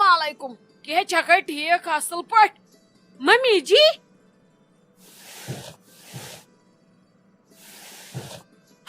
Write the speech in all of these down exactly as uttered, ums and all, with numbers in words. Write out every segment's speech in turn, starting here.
السلام علیکم۔ کیٛاہ چھکھے ٹھیک اصل پٲٹھۍ؟ ممی جی۔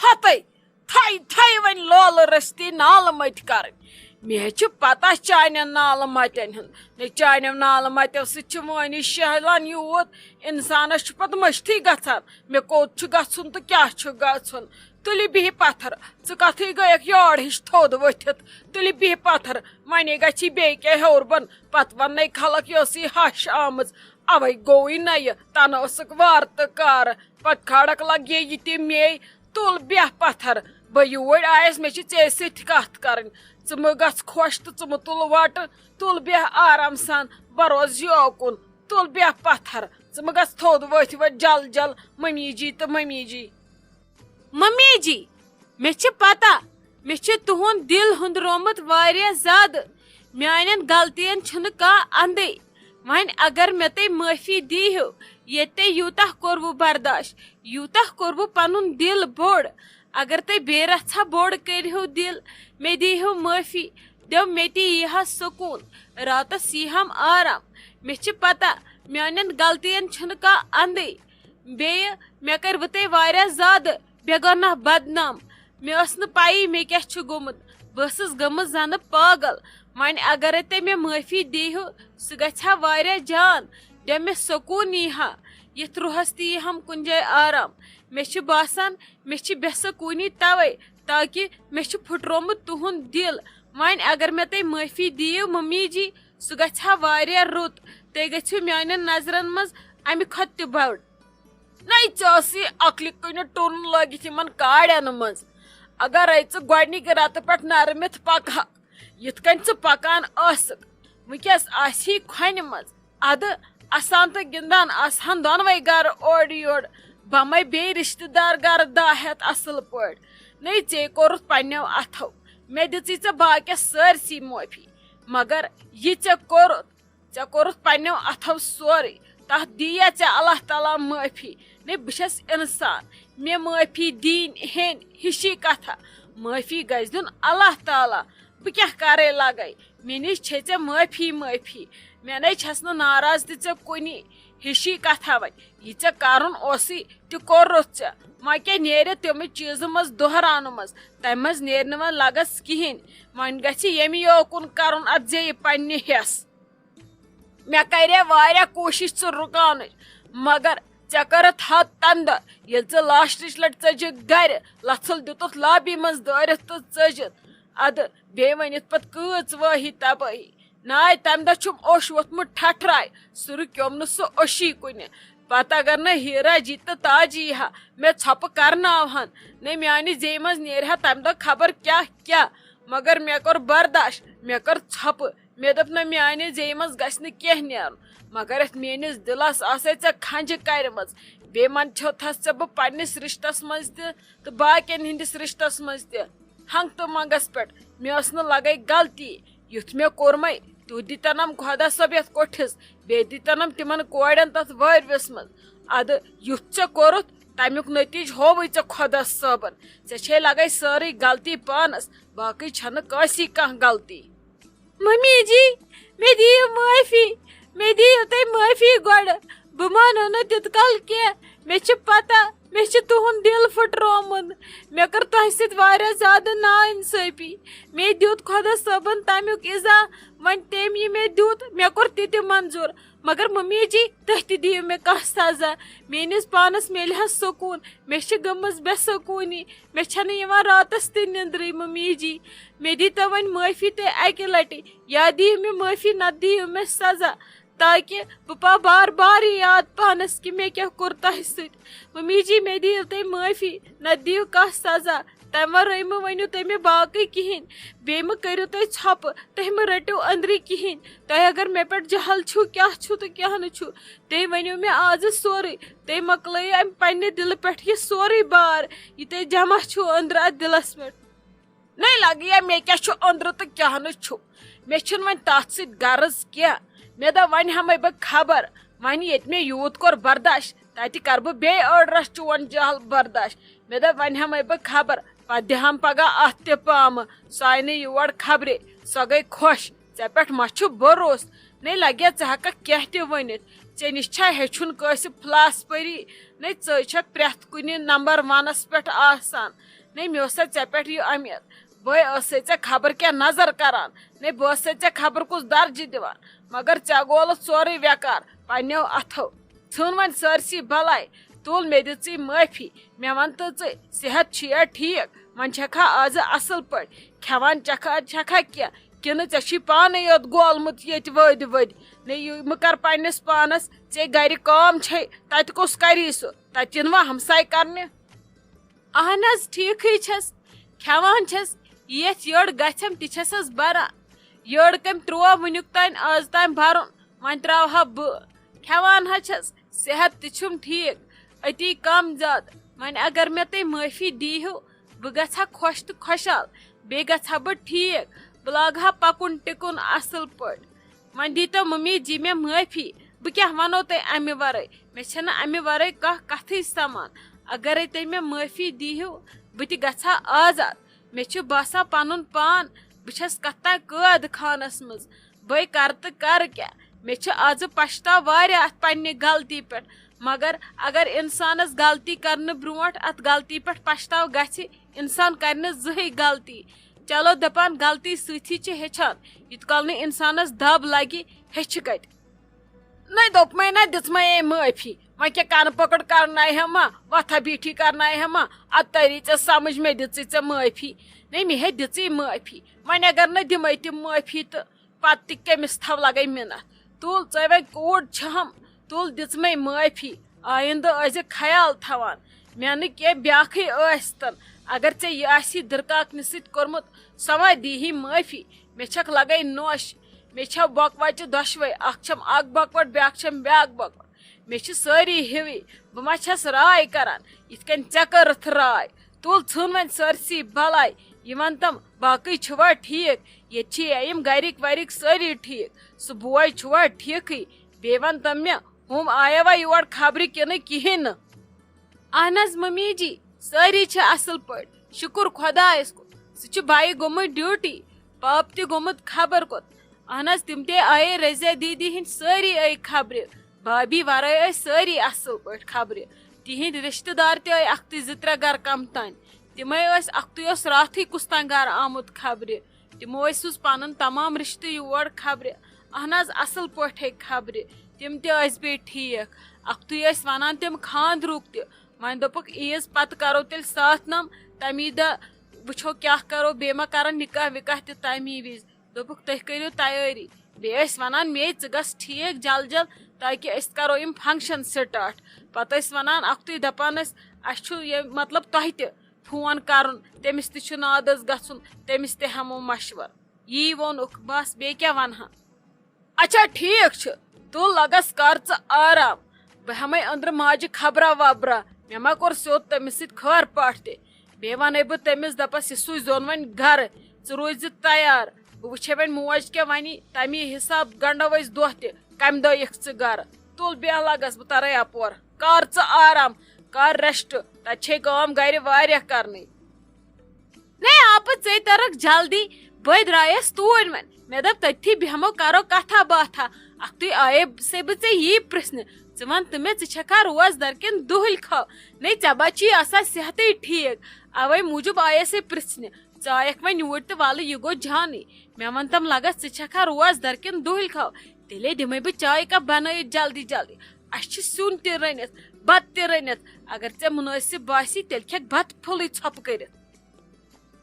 ہتے، تھے تھے وۄنۍ لولہٕ رٔستی نالہٕ مٔتۍ کرٕنۍ۔ مےٚ چھِ پتہ چانٮ۪ن نالہٕ متٮ۪ن ہُنٛد۔ نہ، چانٮ۪و نالہٕ متٮ۪و سۭتۍ چھِ وٲنی شہلان یوٗت۔ انسانس چھُ پتہٕ مٔشتھٕے گژھان، مےٚ کوٚت چھُ گژھُن تہٕ کیٛاہ چھُ گژھُن۔ تُلہِ بِہہِ پتھر، ژٕ کتھٕے گٔیکھ یٲر ہِش تھوٚد ؤتھِتھ۔ تُلہِ بِہہِ پتھر، وۄنۍ گژھی بیٚیہِ کیٛاہ ہیوٚر بۄن، پتہٕ وننے خلق یہِ ٲسٕے ہش آمٕژ۔ اوے گوٚوٕے نہ یہِ، تنہٕ ٲسٕکھ وارٕ تہٕ کارٕ۔ پتہٕ کھالکھ لگے یہِ تہِ مے، تُل بیٚہہ پتھر۔ بہٕ یوٗرۍ آیس، مےٚ چھِ ژےٚ سۭتۍ کتھ کرٕنۍ۔ ژٕ مہٕ گژھ خۄش تہٕ ژٕ مہٕ تُل وٹہٕ، تُل بیٚہہ آرام سان، بہٕ روزٕ یوکُن۔ تُل بیٚہہ پتھر، ژٕ مہٕ گژھ تھوٚد ؤتھۍ ؤتھۍ جل جل، ممی جی تہٕ ممی جی۔ ممی جی، مےٚ چھِ پتہ، مےٚ چھُ تُہُنٛد دِل ہُنٛدرومُت واریاہ زیادٕ۔ میانٮ۪ن غلطین چھُنہٕ کانٛہہ اندٕے۔ وۄنۍ اگر مےٚ تُہۍ معٲفی دیٖہِو، ییٚتہِ تۄہہِ یوٗتاہ کوٚروٕ برداش، یوٗتاہ کوٚروٕ پنُن دِل بوٚڑ، اگر تُہۍ بیٚیہِ رژھا بوٚڑ کٔرِہِو دِل، مےٚ دیٖہِو معٲفی، دیو مےٚ تہِ یی ہا سکوٗن، راتس یی ہم آرام۔ مےٚ چھِ پتہ، میانٮ۪ن غلطین چھُنہٕ کانٛہہ اندٕے۔ بیٚیہِ مےٚ کٔرۍ وٕ تۄہہِ واریاہ زیادٕ بے گۄناہ بدنام۔ مےٚ ٲس نہٕ پَیی مےٚ کیٛاہ چھُ گوٚمُت۔ بہٕ ٲسٕس گٔمٕژ زَنہٕ پاگل۔ وۄنۍ اگرے تُہۍ مےٚ معٲفی دیٖہِو، سُہ گژھِ ہا واریاہ جان۔ دِ مےٚ سکوٗن یی ہا۔ یَتھ روحَس تہِ یی ہم کُنہِ جایہِ آرام۔ مےٚ چھِ باسان، مےٚ چھِ بے سکوٗنی تَوَے، تاکہِ مےٚ چھُ پھٕٹرومُت تُہُنٛد دِل۔ وۄنۍ اگر مےٚ تُہۍ معٲفی دِیِو، ممی جی، سُہ گژھِ ہا واریاہ رُت۔ تُہۍ گٔژھِو میٛانٮ۪ن نظرَن منٛز اَمہِ کھۄتہٕ تہِ بٔڑ۔ نَے، ژےٚ ٲسٕے عقلہِ کُنہِ ٹوٚن لٲگِتھ یِمن کاڑٮ۪ن منٛز۔ اگرے ژٕ گۄڈنِکہِ رٮ۪تہٕ پٮ۪ٹھ نرمِتھ پکہٕ ہکھ، یِتھ کٔنۍ ژٕ پکان ٲسٕکھ، وٕنکیٚس آسہِ ہے کھۄنہِ منٛز۔ ادٕ اسان تہٕ گِنٛدان آسہٕ ہن دۄنوَے گرٕ اورٕ یورٕ، بمے بیٚیہِ رشتہٕ دار گرٕ داہ ہٮ۪تھ اصل پٲٹھۍ۔ نَے، ژےٚ کوٚرُتھ پننیو اتھو، مےٚ دِژٕے ژےٚ باقیس سٲرسٕے معٲفی، مگر یہِ ژےٚ کوٚرُتھ، ژےٚ کوٚرُتھ پننیو اتھو سورُے، تتھ دِیا ژےٚ اللہ تعالیٰ معٲفی۔ نے، بہٕ چھَس انسان، مےٚ معٲفی دِنۍ ہیٚنۍ ہِشی کتھا، معٲفی گژھِ دیُن اللہ تعالیٰ۔ بہٕ کیٛاہ کرے لگے، مےٚ نِش چھے ژےٚ معٲفی معٲفی، مےٚ نے چھَس نہٕ ناراض تہِ ژےٚ کُنی۔ ہِشی کتھا وۄنۍ، یہِ ژےٚ کرُن اوسُے تہِ کوٚرُتھ ژےٚ، وۄنۍ کیٛاہ نیرِ تِمہٕ چیٖزٕ منٛز دۄہراونہٕ منٛز، تمہِ منٛز نیرِ نہٕ وۄنۍ لگس کِہیٖنۍ۔ وۄنۍ گژھِ ییٚمہِ یوکُن کرُن اتھ زیٚیہِ پننہِ حٮ۪س۔ مےٚ کَرے واریاہ کوٗشِش ژٕ رُکاونٕچ، مگر ژےٚ کٔرٕتھ حد تَمہِ دۄہ، ییٚلہِ ژٕ لاسٹٕچ لَٹہِ ژٔجِکھ گَرِ، لَژھُل دیُتُتھ لابی منٛز دٲرِتھ تہٕ ژٔجِتھ۔ اَدٕ بیٚیہِ ؤنِتھ پَتہٕ کۭژ وٲہی تبٲہی۔ ناے، تَمہِ دۄہ چھُم اوٚش ووٚتھمُت ٹھٹھراے، سُہ رُکیوم نہٕ سُہ اوٚشی کُنہِ۔ پَتہٕ اگر نہٕ ہیٖرا جی تہٕ تاج یی ہا، مےٚ ژھۄپہٕ کرناوہن۔ نَے، میٛانہِ زیٚیہِ منٛز نیرِ ہا تَمہِ دۄہ خبر کیٛاہ کیٛاہ، مگر مےٚ کوٚر برداش، مےٚ کٔر ژھۄپہٕ۔ مےٚ دوٚپ، نہ، میانہِ زیٚیہِ منٛز گژھِ نہٕ کینٛہہ نیرُن، مگر یتھ میٲنِس دِلس آسے ژےٚ کھنجہِ کرِمٕژ۔ بیٚیہِ منٛدچھوتھس ژےٚ بہٕ پننِس رشتس منٛز تہِ تہٕ باقین ہٕنٛدِس رشتس منٛز تہِ۔ ہنگ تہٕ منگس پٮ۪ٹھ مےٚ ٲس نہٕ لگے غلطی، یُتھ مےٚ کوٚرمے، تیُتھ دِتنم خۄدا صٲب یتھ کوٹھِس، بیٚیہِ دِتنم تِمن کورٮ۪ن تتھ وٲرۍوِس منٛز۔ ادٕ یُتھ ژےٚ کوٚرُتھ، تمیُک نتیٖجہٕ ہووٕے ژےٚ خۄدا صٲبن۔ ژےٚ چھے لگے سٲرٕے غلطی پانس، باقٕے چھنہٕ کٲنٛسی کانٛہہ غلطی۔ ممی جی، مےٚ دِیِو معٲفی، مےٚ دِیِو تُہۍ معٲفی گۄڈٕ۔ بہٕ مانو نہٕ تیُتھ کال کینٛہہ۔ مےٚ چھِ پتہ، مےٚ چھِ تُہُنٛد دِل پھٕٹرومُت۔ مےٚ کٔر تۄہہِ سۭتۍ واریاہ زیادٕ نااِنصٲفی۔ مےٚ دیُت خۄدا صٲبن تمیُک اِزا۔ وۄنۍ تٔمۍ یہِ مےٚ دیُت، مےٚ کوٚر تہِ تہِ منظوٗر۔ مگر ممی جی، تُہۍ تہِ دِیِو مےٚ کانٛہہ سزا۔ میٲنِس پانس میلہِ ہا سکوٗن۔ مےٚ چھِ گٔمٕژ بے سکوٗنی۔ مےٚ چھَنہٕ یِوان راتس تہِ نیٚنٛدرٕے، ممی جی۔ مےٚ دیٖتو وۄنۍ معٲفی تُہۍ اَکہِ لٹہِ۔ یا دِیِو مےٚ معٲفی، نتہٕ دِیِو مےٚ سزا، تاکہِ بہٕ پاو بار بار یہِ یاد پانس کہِ مےٚ کیٛاہ کوٚر تۄہہِ سۭتۍ۔ ممی جی، مےٚ دِیِو تُہۍ معٲفی، نتہٕ دِیِو کانٛہہ سزا۔ تَمہِ ورٲے مہٕ ؤنِو تُہۍ مےٚ باقٕے کِہیٖنۍ۔ بیٚیہِ مہٕ کٔرِو تُہۍ ژھۄپہٕ، تُہۍ مہٕ رٔٹِو أنٛدرٕ کِہیٖنۍ۔ تۄہہِ اگر مےٚ پٮ۪ٹھ جہل چھُو، کیٛاہ چھُو تہٕ کیٛاہ نہٕ چھُو، تُہۍ ؤنِو مےٚ آزٕ سورُے۔ تُہۍ مۄکلٲیِو اَمہِ پننہِ دِلہٕ پٮ۪ٹھ یہِ سورُے بار، یہِ تۄہہِ جمع چھُو أنٛدرٕ اَتھ دِلس پٮ۪ٹھ۔ نَے لگیا، مےٚ کیٛاہ چھُ أنٛدرٕ تہٕ کیٛاہ نہٕ چھُ۔ مےٚ چھُنہٕ وۄنۍ تَتھ سۭتۍ غرض کینٛہہ۔ مےٚ دوٚپ، وۄنۍ ہٮ۪مَے بہٕ خبر۔ وۄنۍ ییٚتہِ مےٚ یوٗت کوٚر برداش، تَتہِ کَرٕ بہٕ بیٚیہِ أڑ رَژھ چون جہل برداش۔ مےٚ دوٚپ، وۄنۍ ہٮ۪مَے بہٕ خبر، پَتہٕ دِہَم پَگاہ اَتھ تہِ پامہٕ۔ سۄ آیہِ نہٕ یور خبرے، سۄ گٔے خۄش۔ ژےٚ پٮ۪ٹھ ما چھُ بھروسہٕ؟ نے لگیا ژٕ ہٮ۪ککھ کینٛہہ تہِ ؤنِتھ؟ ژےٚ نِش چھا ہیٚچھُن کٲنٛسہِ فلاسفری؟ نے ژٕے چھکھ پرٛٮ۪تھ کُنہِ نمبر ونس پٮ۪ٹھ آسان۔ نے مےٚ اوسا ژےٚ پٮ۪ٹھ یہِ امید؟ بہٕ ٲسے ژےٚ خبر کیٛاہ نظر کران، نے بہٕ ٲسے ژےٚ خبر کُس درجہٕ دِوان، مگر ژےٚ گوٚوُتھ سورُے ویکار پننیو اتھو۔ ژھٕن وۄنۍ سٲرسٕے بلاے، تُل مےٚ دِژٕے معٲفی۔ مےٚ وَن تہٕ ژٕے، صحت چھُیا ٹھیٖک؟ وۄنۍ چھَکھا آزٕ اَصٕل پٲٹھۍ؟ کھٮ۪وان چَکھا، چھَکھا کینٛہہ؟ کِنہٕ ژےٚ چھُے پانَے یوت گولمُت ییٚتہِ وٲدۍ وٲدۍ؟ نے یہِ مہٕ کَر پنٛنِس پانَس، ژےٚ گَرِ کٲم چھے، تَتہِ کُس کَری سُہ؟ تَتہِ یِن وۄنۍ ہمساے کَرنہِ؟ اہن حظ، ٹھیکھٕے چھس۔ کھٮ۪وان چھس، یتھ یٔڑ گژھم تہِ چھسس بران۔ یٔڑ کٔمۍ تروو وُنیُک تام، از تام برُن، وۄنۍ تراوہا بہٕ۔ کھٮ۪وان حظ چھس، صحت تہِ چھُم ٹھیک، أتی کم زیادٕ۔ وۄنۍ اگر مےٚ تُہۍ معٲفی دیہِو، بہٕ گژھٕ ہا خۄش تہٕ خۄشحال، بیٚیہِ گژھٕ ہا بہٕ ٹھیک، بہٕ لاگہٕ ہا پکُن ٹِکُن اصل پٲٹھۍ۔ وۄنۍ دیٖتو ممی جی مےٚ معٲفی۔ بہٕ کیٛاہ وَنو تۄہہِ اَمہِ وَرٲے؟ مےٚ چھَنہٕ اَمہِ وَرٲے کانٛہہ کَتھٕے سَمان۔ اگرے تُہۍ مےٚ معٲفی دیٖہِو، بہٕ تہِ گژھٕ ہا آزاد۔ مےٚ چھُ باسان پَنُن پان، بہٕ چھَس کَتھ تام قٲد خانَس منٛز۔ بٔے کَرٕ تہٕ کَرٕ کیٛاہ؟ مےٚ چھُ آزٕ پَشتاو واریاہ اَتھ پنٛنہِ غلطی پٮ۪ٹھ۔ مگر اگر اِنسانَس غلطی کَرنہٕ برٛونٛٹھ اَتھ غلطی پٮ۪ٹھ پَشتاو گژھِ، اِنسان کَرِ نہٕ زٕہٕے غلطی۔ چلو دپان، غلطی سۭتی چھِ ہیٚچھان، یوٗت کال نہٕ اِنسانس دب لگہِ، ہیٚچھِ کتہِ؟ نَے دوٚپمَے نہ، دِژمَے أمۍ معٲفی۔ وۄنۍ کیٛاہ، کَنہٕ پٔکٕڑ کرناوِ ہا ما، وۄتھا بیٖٹھی کرناوِ ہا ما؟ اَدٕ تَری ژےٚ سمجھ، مےٚ دِژٕے ژےٚ معٲفی۔ نَے، مےٚ ہے دِژٕے معٲفی۔ وۄنۍ اگر نہٕ دِمَے تِم معٲفی تہٕ پتہٕ تہِ کٔمِس تھاو لگے مِنتھ؟ تُل ژَے وۄنۍ کوٗر چھَہَم، تُل دِژمَے معٲفی۔ آیندٕ ٲسۍزِ خیال تھاوان، مےٚ نہٕ کینٛہہ بیٛاکھٕے ٲسۍتن۔ اگر ژےٚ یہِ آسی دٕرکاکنہِ سۭتۍ کوٚرمُت، سۄ ما دیٖہی معٲفی؟ مےٚ چھکھ لگے نوش۔ مےٚ چھےٚ بۄکہٕ وَچہِ دۄشوَے، اکھ چھَم اکھ بۄکہٕ وَٹ، بیٛاکھ چھَم بیٛاکھ بۄکہٕ وَٹ۔ مےٚ چھِ سٲری ہِوی، بہٕ ما چھَس راے کران یِتھ کٔنۍ ژےٚ کٔرٕتھ راے؟ تُل ژھٕن وۄنۍ سٲرسٕے بلاے۔ یہِ وَن تَم، باقٕے چھِوا ٹھیٖک؟ ییٚتہِ چھِ یِم گرِکۍ ورِکۍ سٲری ٹھیٖک؟ سُہ بوے چھُوا ٹھیٖکٕے؟ بیٚیہِ وَن تَم مےٚ، ہُم آیوا یور خبرِ کِنہٕ کِہیٖنۍ نہٕ؟ اہن حظ ممی جی، سٲری چھِ اصل پٲٹھۍ، شُکُر خۄدایس کُن۔ سُہ چھُ بھایی گوٚمُت ڈیوٹی، پاپہٕ تہِ گوٚمُت خبر کوٚت۔ اہن حظ، تِم تہِ آیے، رضیہ دیدی ہِنٛدۍ سٲری آیہِ خبرِ۔ بھابھی ورٲے ٲسۍ سٲری اصل پٲٹھۍ خبرِ۔ تِہِنٛدۍ رشتہٕ دار تہِ آیہِ اکھتُے زٕ ترٛےٚ گرٕ کم تام۔ تِمے ٲسۍ، اکھتُے اوس راتھٕے کُس تام گرٕ آمُت خبرِ۔ تِمو ٲسۍ سوٗز پنُن تمام رشتہٕ یور خبرِ۔ اہن حظ، اصل پٲٹھۍ خبرِ۔ تِم تہِ ٲسۍ بیٚیہِ ٹھیٖک۔ اکھتُے ٲسۍ ونان تِم خاندرُک تہِ۔ وۄنۍ دوٚپُکھ، عیٖز پتہٕ کرو تیٚلہِ ساتھ نم، تمی دۄہ وٕچھو کیٛاہ کرو، بیٚیہِ ما کرن نکاح وکاح تہِ تمی وِزِ۔ دوٚپُکھ، تُہۍ کٔرِو تیٲری۔ بیٚیہِ ٲسۍ ونان، مے ژٕ گژھ ٹھیٖک جل جل، تاکہِ أسۍ کرو یِم function start۔ پتہٕ ٲسۍ ونان اکھتُے، دپان ٲسۍ، اسہِ چھُ یہِ مطلب تۄہہِ تہِ فون کرُن، تٔمِس تہِ چھُ نادس گژھُن، تٔمِس تہِ ہٮ۪مو مشورٕ۔ یی ووٚنُکھ، بس بیٚیہِ کیٛاہ ونہٕ ہا۔ اچھا ٹھیٖک چھُ، تُل لگس کر ژٕ آرام، بہٕ ہٮ۪مے أنٛدرٕ ماجہِ خبرا وبرا، مےٚ ما کوٚر سیوٚد تٔمِس سۭتۍ خٲر پاٹھ تہِ۔ بیٚیہِ وَنَے بہٕ تٔمِس، دَپَس، یہِ سوٗزِ زون وۄنۍ گَرٕ، ژٕ روٗزِ تیار۔ بہٕ وٕچھے وۄنۍ موج کیٛاہ وَنہِ، تَمی حِساب گَنٛڈو أسۍ دۄہ تہِ، کَمہِ دۄہ یِکھ ژٕ گَرٕ۔ تُل بیٚہہ لَگَس، بہٕ تَرَے اَپور۔ کَر ژٕ آرام، کَر rest، تَتہِ چھے کٲم گَرِ واریاہ کَرنٕے۔ نے آپہٕ، ژے ترکھ جلدی، بہٕ درٛایس توٗرۍ وۄنۍ۔ مےٚ دوٚپ، تٔتھی بیٚہمو، کرو کتھا باتھا۔ اکھتُے آیے سے بہٕ ژےٚ یی پرژھنہِ۔ ژٕ وَن تہٕ مےٚ، ژٕ چھکھا روزدر کِنہٕ دُہٕلۍ کھو؟ نے ژےٚ بچی آسان صحتٕے ٹھیٖک، اوے موٗجوٗب آیے سے پرژھنہِ۔ ژٕ آیکھ وۄنۍ یوٗرۍ تہٕ ولہٕ یہِ گوٚو جانٕے۔ مےٚ وَن تم، لگس ژٕ چھکھا روزدر کِنہٕ دُہٕلۍ کھو؟ تیٚلے دِمے بہٕ چایہِ کپ بنٲیِتھ جلدی جلدی۔ اسہِ چھُ سیُن تہِ رٔنِتھ، بتہٕ تہِ رٔنِتھ۔ اگر ژےٚ مُنٲسِب باسی، تیٚلہِ کھٮ۪کھ بتہٕ پھوٚلٕے ژھۄپہٕ کٔرِتھ۔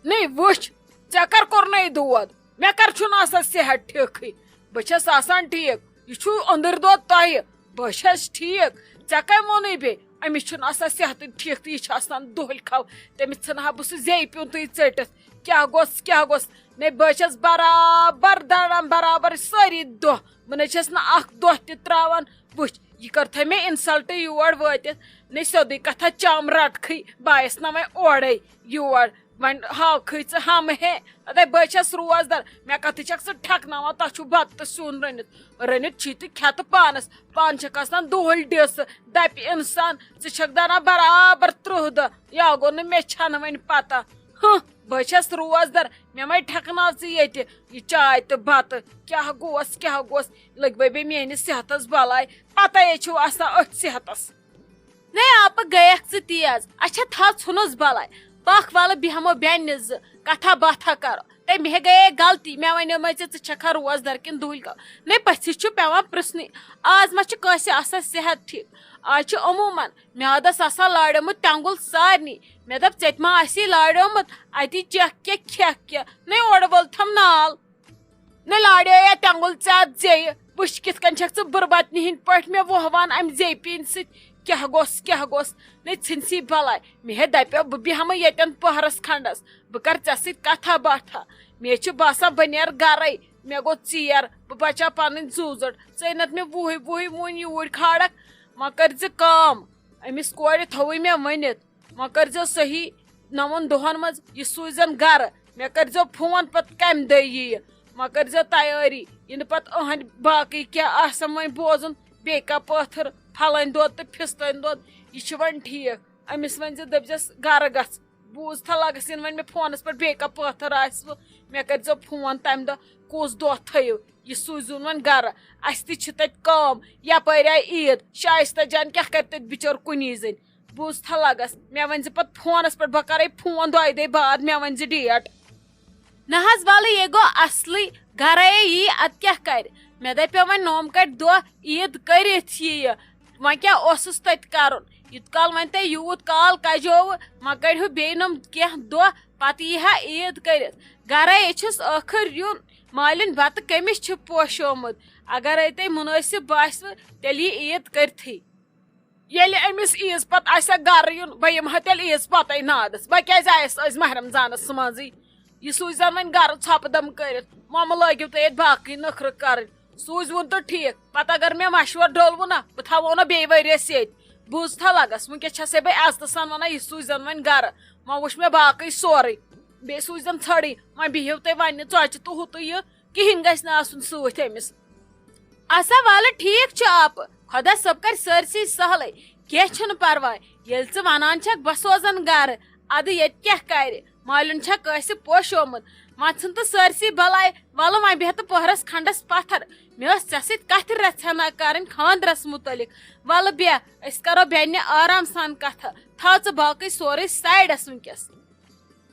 نے وٕچھ، ژےٚ کر کوٚرنَے دود؟ مےٚ کر چھُنہٕ آسان صحت ٹھیٖکھٕے؟ بہٕ چھَس آسان ٹھیٖک، یہِ چھُ أنٛدٕرۍ دود تۄہہِ۔ بہٕ چھَس ٹھیٖک، ژےٚ کَمہِ ووٚنُے بیٚیہِ؟ أمِس چھُنہٕ آسان صحتٕے ٹھیٖک تہٕ یہِ چھُ آسان دُہٕلۍ کھَو۔ تٔمِس ژھٕنہٕ ہا بہٕ سُہ زیٚیہِ پیوٗنٛتٕے ژٔٹِتھ۔ کیٛاہ گوٚژھ، کیٛاہ گوٚژھ؟ نے بہٕ چھَس برابر دَران، برابر سٲری دۄہ۔ بہٕ نَے چھَس نہٕ اَکھ دۄہ تہِ ترٛاوان۔ وٕچھ، یہِ کٔرتھے مےٚ insult یور وٲتِتھ۔ نے سیوٚدُے کتھا چم رٹکھٕے، بہٕ آیس نہ وۄنۍ اورے یور۔ وۄنۍ ہاوکھٕے ژٕ ہم ہے۔ اتے بہٕ چھس روزدر، مےٚ کتھٕ چھکھ ژٕ ٹھکناوان؟ تۄہہِ چھُو بتہٕ تہٕ سیُن رٔنِتھ، رٔنِتھ چھی تہٕ کھٮ۪تہٕ پانس۔ پانہٕ چھکھ آسان دُہٕلۍ ڈِس، دپہِ انسان، ژٕ چھکھ داران برابر ترٕٛہ دۄہ۔ یا گوٚو نہٕ مےٚ چھنہٕ وۄنۍ پتہ۔ ہہ، بہٕ چھَس روزدر، مےٚ مَے ٹھٮ۪کناو ژٕ ییٚتہِ یہِ چاے تہٕ بَتہٕ؟ کیٛاہ گوس، کیٛاہ گوس؟ لٔگۍ بَے بیٚیہِ میٛٲنِس صحتَس بَلاے، پَتَے چھِو آسان أتھۍ صحتَس۔ نے آپہٕ گٔیَکھ ژٕ تیز، اچھا تھاو ژھُنُس بَلاے۔ پَکھ وَلہٕ بیٚہمو بیٚنہِ زٕ، کَتھا باتھا کَرو۔ تہٕ مےٚ گٔیے غلطی، مےٚ وَنیو مےٚ ژےٚ، ژٕ چھَکھا روزدر کِنہٕ دُہلۍ کَرو؟ نے پٔژھِس چھُ پٮ۪وان پرٛژھنُے، آز ما چھُ کٲنٛسہِ آسان صحت ٹھیٖک؟ آز چھُ عموٗماً میادس آسان لاریومُت تیٚنٛگُل سارنٕے۔ مےٚ دوٚپ، "ژےٚ تہِ ما آسی لاریومُت؟ اتی چیکھ کینٛہہ، کھیکھ کینٛہہ، نے اورٕ وول تھم نال۔ نے لاریو یا تیٚنٛگُل ژےٚ اتھ زیٚیہِ۔ وٕچھ کِتھ کٔنۍ چھکھ ژٕ بُربتنہِ ہٕنٛدۍ پٲٹھۍ مےٚ وۄہوان امہِ زیٚیہِ پیٖنتہِ سۭتۍ۔ کیٛاہ گوٚژھ، کیٛاہ گوٚژھ؟ نے ژھٕنسی بلاے۔ مےٚ ہے دپیو بہٕ بیہمہٕ ییٚتٮ۪ن پٔہرس کھنڈس، بہٕ کرٕ ژےٚ سۭتۍ کتھا باتھا۔ مےٚ چھُ باسان بہٕ نیرٕ گرے، مےٚ گوٚو ژیر، بہٕ بچاو پنٕنۍ زُو زٔٹ۔ ژٕ أنتھ مےٚ وُہٕے وُہٕے وُنۍ یوٗرۍ کھالکھ۔ وۄنۍ کٔرۍ زِ کٲم، أمِس کورِ تھوٚوُے مےٚ ؤنِتھ، وۄنۍ کٔرۍزیو صحیح نَوَن دۄہَن منٛز یہِ سوٗزٮ۪ن گَرٕ۔ مےٚ کٔرۍزیو فون پَتہٕ کَمہِ دۄہ یِیہِ۔ وۄنۍ کٔرۍزیو تیٲری، یِنہٕ پَتہٕ أہٕنٛدۍ باقٕے کینٛہہ آسَن وۄنۍ بوزُن، بیٚیہِ کانٛہہ پٲتھٕر، پھلٲنۍ دۄد تہٕ پھِستٲنۍ دۄد۔ یہِ چھِ وۄنۍ ٹھیٖک، أمِس ؤنۍزِ، دٔپۍزٮ۪س، "گَرٕ گژھ۔" بوٗز تھا لَگَس یِنہٕ وۄنۍ مےٚ فونَس پٮ۪ٹھ بیٚیہِ کانٛہہ پٲتھٕر آسِوٕ، مےٚ کٔرۍزیو فون تَمہِ دۄہ، کُس دۄہ تھٲیِو، یہِ سوٗزِوُن وۄنۍ گَرٕ۔ اَسہِ تہِ چھِ تَتہِ کٲم، یَپٲرۍ آیہِ عیٖد، شایستہ جان کیٛاہ کَرِ تَتہِ بِچٲر کُنی زٔنۍ؟ بوٗز تھا لَگَس، مےٚ ؤنۍزِ پَتہٕ فونَس پٮ۪ٹھ، بہٕ کَرَے فون دۄیہِ دۄہہِ بعد، مےٚ ؤنۍزِ ڈیٹ۔ نہ حظ، وَلہٕ یے گوٚو اَصلٕے، گَرَے یی، اَدٕ کیٛاہ کَرِ؟ مےٚ دَپیو وۄنۍ نومہٕ کَٹہِ دۄہ عیٖد کٔرِتھ یِیہِ، وۄنۍ کیٛاہ اوسُس تَتہِ کَرُن؟ یوٗت کال وۄنۍ تۄہہِ یوٗت کال کَجووٕ، وۄنۍ کَڑِہو بیٚیہِ نوٚم کینٛہہ دۄہ، پَتہٕ یی ہا عیٖد کٔرِتھ۔ گَرَے چھُس ٲخٕر یُن، مالِنۍ بَتہٕ کٔمِس چھُ پوشومُت؟ اَگَرَے تۄہہِ مُنٲسِب باسِوٕ، تیٚلہِ یی عیٖد کٔرِتھٕے۔ ییٚلہِ أمِس عیٖز پَتہٕ آسہِ ہا گَرٕ یُن، بہٕ یِمہٕ ہا تیٚلہِ عیٖز پَتَے نادَس۔ بہٕ کیٛازِ آیَس أزۍ ماہِ رمضانَس منٛزٕے؟ یہِ سوٗزۍزٮ۪ن وۄنۍ گَرٕ ژھۄپہٕ دَم کٔرِتھ۔ مۄمہٕ لٲگِو تُہۍ ییٚتہِ باقٕے نٔخرٕ کَرٕنۍ۔ سوٗزۍوُن تہٕ ٹھیٖک، پَتہٕ اگر مےٚ مَشوَرٕ ڈوٚلوُ نہ، بہٕ تھاوو نہٕ بیٚیہِ ؤریَس ییٚتہِ۔ بوٗز تھا لَگَس، وٕنۍکٮ۪س چھَسَے بہٕ عزتہٕ سان وَنان، یہِ سوٗزۍزٮ۪ن وۄنۍ گَرٕ۔ وۄنۍ وٕچھ مےٚ باقٕے سورُے۔ بیٚیہِ سوٗزۍزٮ۪ن ژھٔڑٕے۔ وۄنۍ بِہِو تُہۍ وَننہِ ژۄچہِ تہٕ ہُہ تہٕ یہِ۔ کِہیٖنۍ گژھِ نہٕ آسُن سۭتۍ أمِس۔ اَسا وَلہٕ ٹھیٖک چھُ آپہٕ، خۄدا صٲب کَرِ سٲرسٕے سہلٕے، کینٛہہ چھُنہٕ پَرواے۔ ییٚلہِ ژٕ وَنان چھَکھ بہٕ سوزَن گَرٕ، اَدٕ ییٚتہِ کیٛاہ کَرِ؟ مالیُن چھا کٲنٛسہِ پوشومُت؟ وۄنۍ ژھٕن تہٕ سٲرسٕے بَلاے، وَلہٕ وۄنۍ بیٚہہ تہٕ پٔہرَس کھنٛڈَس پَتھَر۔ مےٚ ٲس ژےٚ سۭتۍ کَتھِ رَژھِ ہنا کَرٕنۍ خانٛدرَس مُتعلِق۔ وَلہٕ بیٚہہ، أسۍ کَرو بیٚنہِ آرام سان کَتھٕ۔ تھاو ژٕ باقٕے سورُے سایڈَس وٕنۍکٮ۪س۔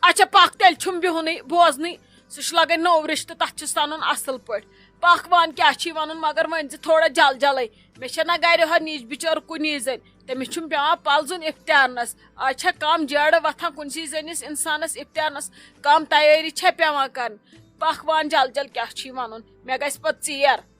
اچھا پکھ، تیٚلہِ چھُم بِہُنٕے بوزنٕے۔ سُہ چھُ لگان نوٚو رِشتہٕ، تَتھ چھُس سَنُن اَصٕل پٲٹھۍ۔ پکھ وَن کیٛاہ چھی وَنُن، مگر ؤنۍ زِ تھوڑا جل جلٕے۔ مےٚ چھےٚ نہ گرِ ہۄ نِچ بِچٲر کُنی زٔنۍ، تٔمِس چھُم پٮ۪وان پَلزُن اِفتارنَس۔ آز چھےٚ کَم جیرٕ وۄتھان کُنسٕے زٔنِس اِنسانَس اِفتارنَس، کَم تیٲری چھےٚ پٮ۪وان کَرٕنۍ۔ پکھ وَن جل جل کیٛاہ چھی وَنُن، مےٚ گژھِ پَتہٕ ژیر۔